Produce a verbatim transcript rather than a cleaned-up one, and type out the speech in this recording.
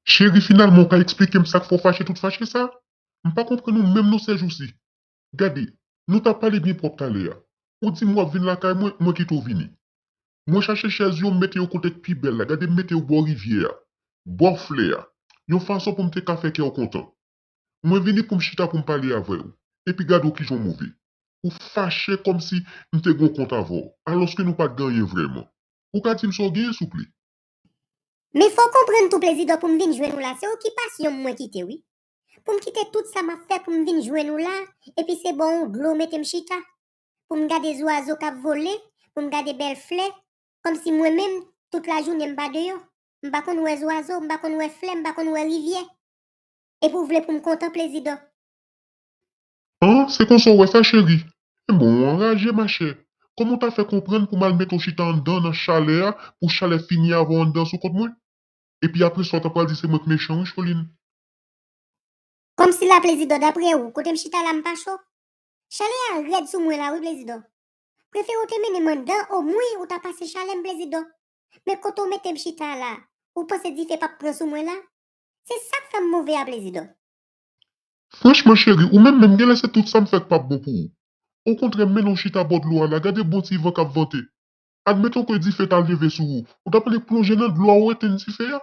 Cheri, finalman, ou ka eksplike m sa k fè w fache tout fache sa? M pa konprann ou menm non sèjousi. Gade, nou t ap pale byen pwòp talè a. Ou di m w ap vin lakay mwen, mwen kite w vini. Mwen chache chèz yo, m mete yo kote k pi bèl la. Gade, m mete yo bò rivyè a, bò flè a, yon fason pou m te ka fè kè w kontan. Mwen vini pou m chita pou m pale avè w. Epi gade w kijan w move. Ou fache kòmsi m te gen yon kont avè w, alòske nou pa t gen anyen vrèman. Ou ka di m sa w genyen, souple? Men fò w konprann tou, Plezidò, pou m vin jwenn ou la, se okipasyon m mwen kite, wi. Pou m kite tout sa m ap fè pou m vin jwenn ou la, epi se bò yon dlo w mete m chita. Pou m gade zwazo k ap vole, pou m gade bèl flè, kòmsi mwen menm, tout lajounen m pa deyò. M pa konn wè zwazo, m pa konn wè flè, m pa konn wè rivyè. Epi w vle pou m kontan, Plezidò? An, se konsa w wè sa, cheri? Enben, w anraje, machè. Kòman w ta fè konprann pou m al mete w chita anndan nan chalè a, pou chalè fini avè w anndan sou kont mwen? Epi apre sa, w ta pral di se mwen k mechan, wi, Choline. Kòmsi la, Plezidò, daprè ou, kote m chita la, m pa cho? Chalè a rèd sou mwen la, wi, Plezidò. Prefere w te mennen m anndan, omwen ou ta pase chalè m, Plezidò. Men kote w mete m chita la, ou panse dife p ap pran sou mwen la? Se sa k fè m move a, Plezidò. Franchman, cheri, ou menm menm, genlè se tout sa m fè k p ap bon pou ou. Okontrè, m mennen w chita bò dlo a la, gade bon ti van k ap vante. Admeton ke dife ta leve sou ou, ou t ap annik plonje nan dlo a, ou etenn dife a.